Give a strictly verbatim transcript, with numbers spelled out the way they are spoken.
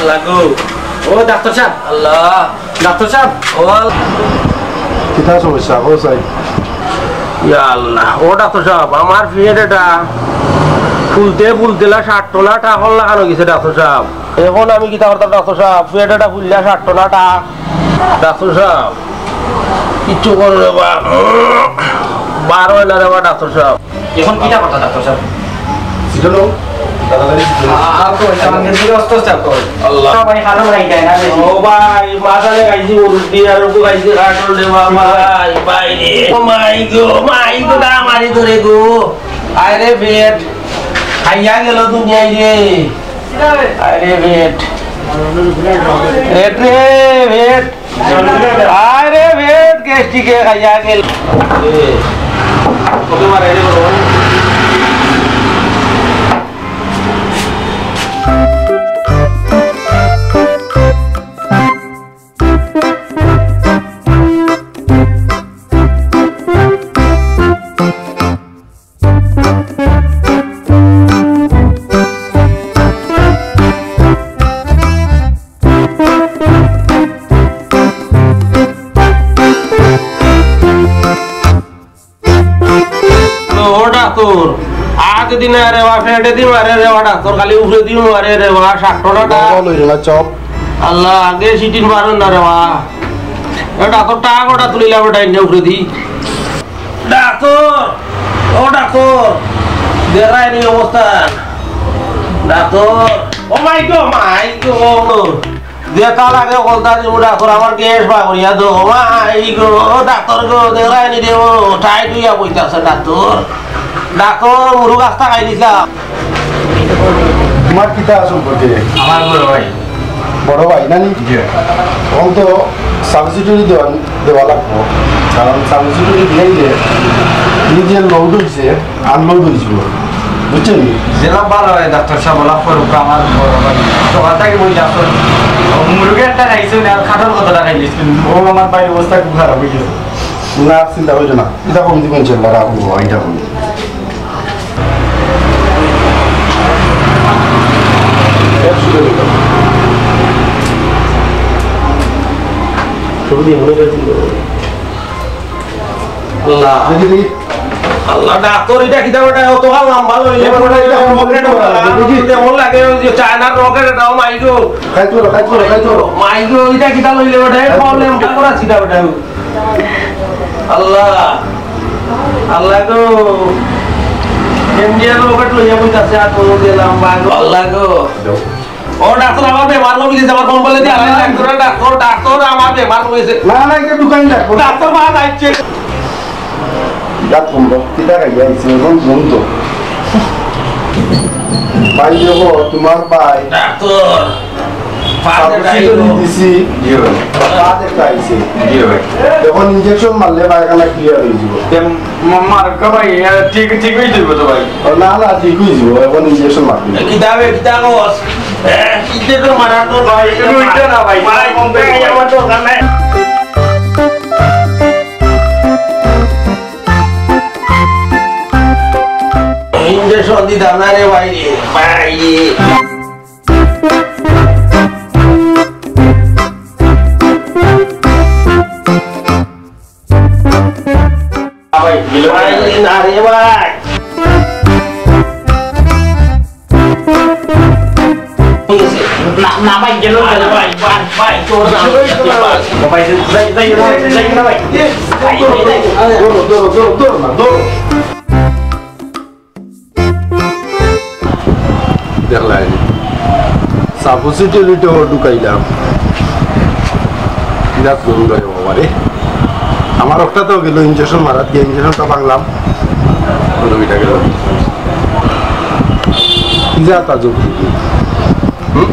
লাগো। ও ডাক্তার সাব। আল্লাহ। ডাক্তার সাব। ও আল্লাহ। কিতা সমস্যা? ও সাই। ইয়া আল্লাহ। ও ডাক্তার সাব, আমার পেট এটা ফুলতে ফুলতে লা ষাট টনা টাকর লাখান অই গেছে ডাক্তার সাব। এখন আমি কিতা করতাম ডাক্তার সাব? পেট এটা ফুললা ষাট টনা টাক। ডাক্তার সাব, কিচ্ছু করো রে বা। বার অয় না রে বা ডাক্তার সাব। এখন কিতা কথা ডাক্তার সাব? সিটো লও, তাড়াতাড়ি সিটো লও। আর তো হইছে, আমাকে ধীরে আস্তে আস্তে করো। আল্লাহ। ভাই, খারাপ হয়ে যায় না বেশি। ও ভাই, মাথায় খাইছি হলুদ দিয়ে, আর ওকে খাইছি কাঠল রে বাবা। ভাই, ভাই রে। ও মাই গো, মাই গো, দা মারি ধরে গো। আয় রে পেট, খাইয়া গেল দুনিয়ায় রে। আয় রে পেট। পেট রে, পেট। আরে পেট গ্যাস্ট্রিকে খাইয়া গেল। ও ডাক্তার, আগে দিন আরে বা, ফেটে দিন আরে রে বা ডাক্তার, খালি উপরে দিন আরে রে বা, ষাট টনা টা। বাবা লইল না চপ। আল্লাহ, আগে সিটিন পারুন না রে বা। এ ডাক্তার, টাকা কটা তুলিলাম, ওটা এনে উপরে দি। ডাক্তার, ও ডাক্তার, দেখরায় নি অবস্থা? ডাক্তার, ও মাই গো, মাই গো। যেটা লাগে বলতা দিমু ডাক্তার, আমার গ্যাস বার করিয়া দেও। ও মাই গো, ডাক্তার গো, দেখরায় নি দেও, টাইট হইয়া বইতাছে ডাক্তার। ডাক্তার, মুরগ আস্তা খাই দিছা। তোমার কিতা সম্পর্কে? আমার বড় ভাই। বড় ভাই না নি? জি। এখন তো সাবসিডিউরি দেওয়া, দেওয়া লাগবো, কারণ সাবসিডিউরি দিলে নিজে লোড হইছে। আনলোড হইছিল, বুঝছেন নি? যেলা ভালা হয় ডাক্তার সাব, ওলা করুক, আমার বড় ভাই। সকাল থাকি বই যাচ্ছ, মুরগি একটা খাইছে না, আর খাটার কতটা খাইলিস, ও আমার ভাইর অবস্থা খুব খারাপ হয়ে গেছে। না, চিন্তা হইল না, এটা কম দিবেন, ইনশাল্লাহ, রাখুন। ও, এটা কম দিবেন। একশো টাকা। শুরু দিয়ে মনে করেছিল। আল্লাহ। দেখি, দেখি। আল্লাহ, ডাক্তার, এটা কিতা বেটা? অত লম্বা লইলে বেটা, বেটা, এটা এটা rocket rocket ওটা, দেখি। যেমন লাগে ওই যে চায়নার rocket, এটাও মাইগো। খাইতে পারো, খাইতে পারো, খাইতে পারো। মাইগো, এটা কিতা লইলে বেটা? এই problem টা করা ছিল বেটা। আল্লাহ, আল্লাহ গো, ইন্ডিয়ান rocket লইয়া বইতাছে, আর তো যে লম্বা গো। আল্লাহ গো। ও ডাক্তার, আমার বেমার কমে গেছে, আমার কম্বলে দিয়ে আড়াই লাখ করে ডাক্তার, ডাক্তার, আমার বেমার কমে গেছে। না, না, এটা দোকান ডাক্তার। ডাক্তার মা যাচ্ছে। ডাক কমলো, কিতা খাইয়া আইছে, এখন ঘুম তো। ভাই দেখো, তোমার ভাই। ডাক্তার, পা সাবসিডি দেখাইলো। দিছি। জি ভাই। পা দেখাইছে। জি ভাই। এখন ইনজেকশন মারলে পায়খানা ক্লিয়ার হয়ে যাবে। তে মা-, মার কা ভাই, এ, ঠিক, ঠিক হয়ে যাবে তো ভাই। ও, না, না, ঠিক হয়ে যাবে, এখন ইনজেকশন মারতে হবে। কিতাবে, কিতা কস? এ, কিতে তো মারা তো ভাই, ওইটা না ভাই, ভাই, কম করে ভাই, ভাই। আমার দরকার নাই। ইনজেকশন দিতাম না রে ভাই রে, ভাই রে। ভাই, ভাই, না রে ভাই। না, না ভাই, গেল, গেল ভাই, ভাই, ভাই, তোর না। ভাই, যাই, যাই, যাই, যাই না ভাই। ভাই, যাই, যাই। ধরো, ধরো, ধরো, ধরো না, ধরো। দেখলাই, সাবসিডিউরিটাও ঢুকাইলাম। বিরাট গরু রে বাবা রে। আমার একটা তো গেল, ইনজেকশন মারাত গিয়া ইনজেকশনটা ভাঙলাম। গরু এটা গেল। কি যা তা যোগ? হুম?